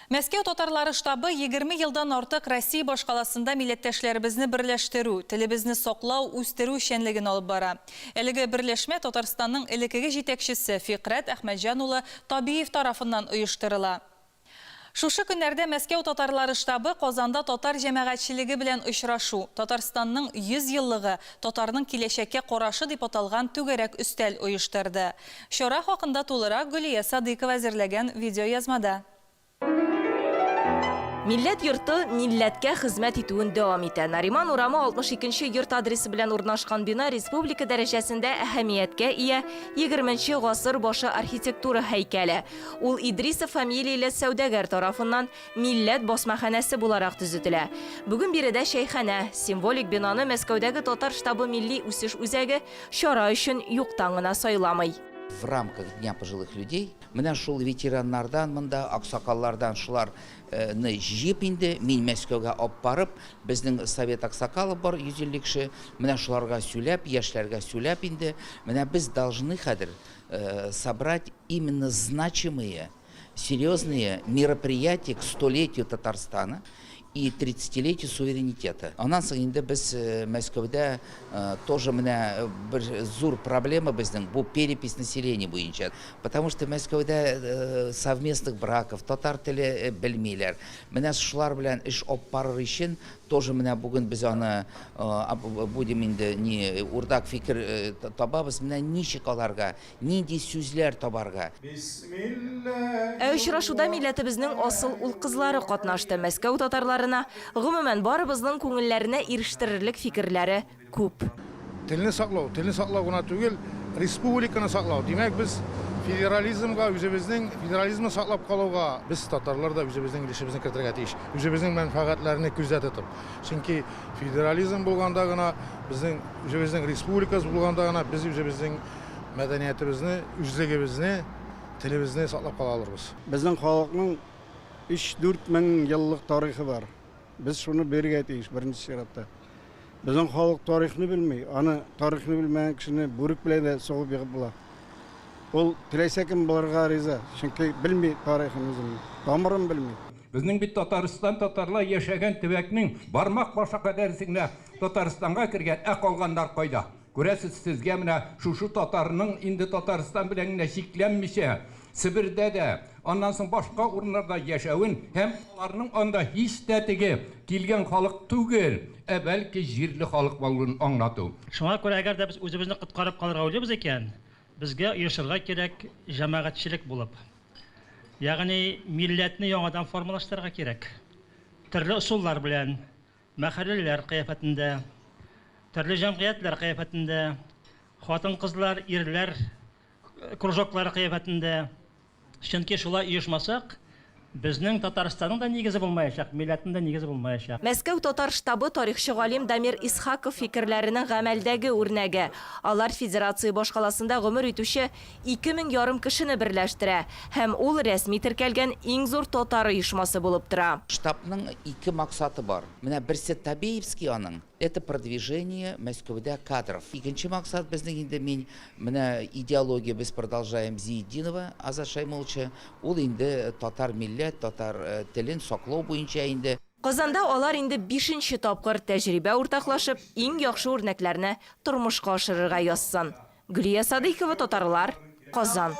Мәскәү татарлары штабы 20 елдан артык Россия башкаласында милләттәшләребезне берләштерү, телебезне саклау, үстерү эшчәнлеген алып бара. Әлеге берләшмә Татарстанның элеккеге җитәкчесе Фикърәт Әхмәтҗан улы Табиев тарафыннан оештырыла. Шушы көннәрдә Мәскәү татарлары штабы Казанда татар җәмәгатьчелеге белән очрашу, Татарстанның 100 еллыгы, татарның киләчәккә карашы дип аталган түгәрәк өстәл оештырды. Чара хакында тулырак Гөлия Садыйкова әзерләгән видеоязмада. Милләт йорты милләткә хезмәт итүен дәвам итә. Нариман урамы 62 нче йорт адресы белән урнашкан бина республика дәрәҗәсендә әһәмияткә ия егерменче гасыр башы архитектура һәйкәле. Ул Идрисов фамилияле сәүдәгәр тарафыннан Милләт басмаханәсе буларак төзетелә. Бүген биредә чәйханә. Символик бинаны Мәскәүдәге Татар штабы милли үсеш үзәге чара өчен юктан гына сайламый. В рамках Дня пожилых людей Менә шул ветераннардан монда, аксакаллардан шулар ны җыеп инде, мин Мәскәүгә аппарып, безнең Совет аксакалов бар, 150 кеше, менә шуларга сөйләп, яшьләргә сөйләп инде, менә без должны хәзер собрать именно значимые, серьезные мероприятия к столетию Татарстана и тридцатилетию суверенитета. Аннан соң инде без Мәскәүдә тоже менә бер зур проблема безнең бу перепись населения буенча. Потому что Мәскәүдә совместных браков, татар теле белмиләр. Менә шулар белән эш алып барыр өчен тоже менә бүген без аны будем инде ни урдак фикер табабыз, менә ничек аларга Нинди сүзләр табарга? Ә очрашуда милләтебезнең асыл ул-кызлары катнашты. Мәскәү татарларына, гомумән, барыбызның күңелләренә ирештерерлек фикерләре күп. Телне саклау, телне саклау гына түгел, республиканы саклау. Димәк, без федерализмга, үзебезнең федерализмны саклап калуга, без, татарлар да үзебезнең өлешебезне кертергә тиеш, үзебезнең мәнфәгатьләрне күздә тотып. Чөнки федерализм булганда гына, безнең үзебезнең республикабыз булганда гына без үзебезнең мәдәниятебезне, үзлегебезне, телебезне саклап кала алырбыз. Безнең халыкның өч-дүрт мең еллык тарихы бар. Без шуны белергә тиеш, беренче чиратта. Безнең халык тарихны белми. Аны тарихны белмәгән кешене бүрек белән дә сугып егып була. Ул теләсә кем булырга риза, чөнки белми тарихын үзенең, тамырын белми. Безнең бит Татарстан татарлар яшәгән төбәкнең бармак башы кадәресе генә Татарстанга кергән, ә калганнар кайда? Күрәсез, сезгә менә шушы татарның инде Татарстан белән генә чикләнмичә, Себердә дә, аннан соң башка урыннарда яшәвен һәм аларның анда һич тә теге килгән халык түгел, ә бәлки җирле халык булуын аңлату. Шуңа күрә, әгәр дә без үзебезне коткарып калырга уйлыйбыз икән, безгә оешырга кирәк җәмәгатьчелек булып. Ягъни милләтне яңадан формалаштырырга кирәк. Төрле ысуллар белән, мәхәлләләр кыяфәтендә, төрле җәмгыятьләр кыяфәтендә, хатын-кызлар, ирләр кружоклары кыяфәтендә. Чөнки шулай оешмасак, безнең Татарстанның да нигезе булмаячак, милләтнең дә нигезе булмаячак. Мәскәү татар штабы тарихчы галим Дамир Исхаков фикерләренең гамәлдәге үрнәге. Алар федерация башкаласында гомер итүче 2000 ярым кешене берләштерә һәм ул рәсми теркәлгән иң зур татар оешмасы булып тора. Штабның ике максаты бар. Менә берсе Табеевский аның, это продвижение Мәскәүдә кадров. Икенче максат безнең инде мин менә идеология без продолжаем Зиетдинова Азат Шаймулловича, ул инде татар милләт, татар телен саклау буенча инде. Казанда алар инде бишенче тапкыр тәҗрибә уртаклашып, иң яхшы үрнәкләрне тормышка ашырырга язсын. Гөлия Садыйкова, Татарлар, Казан.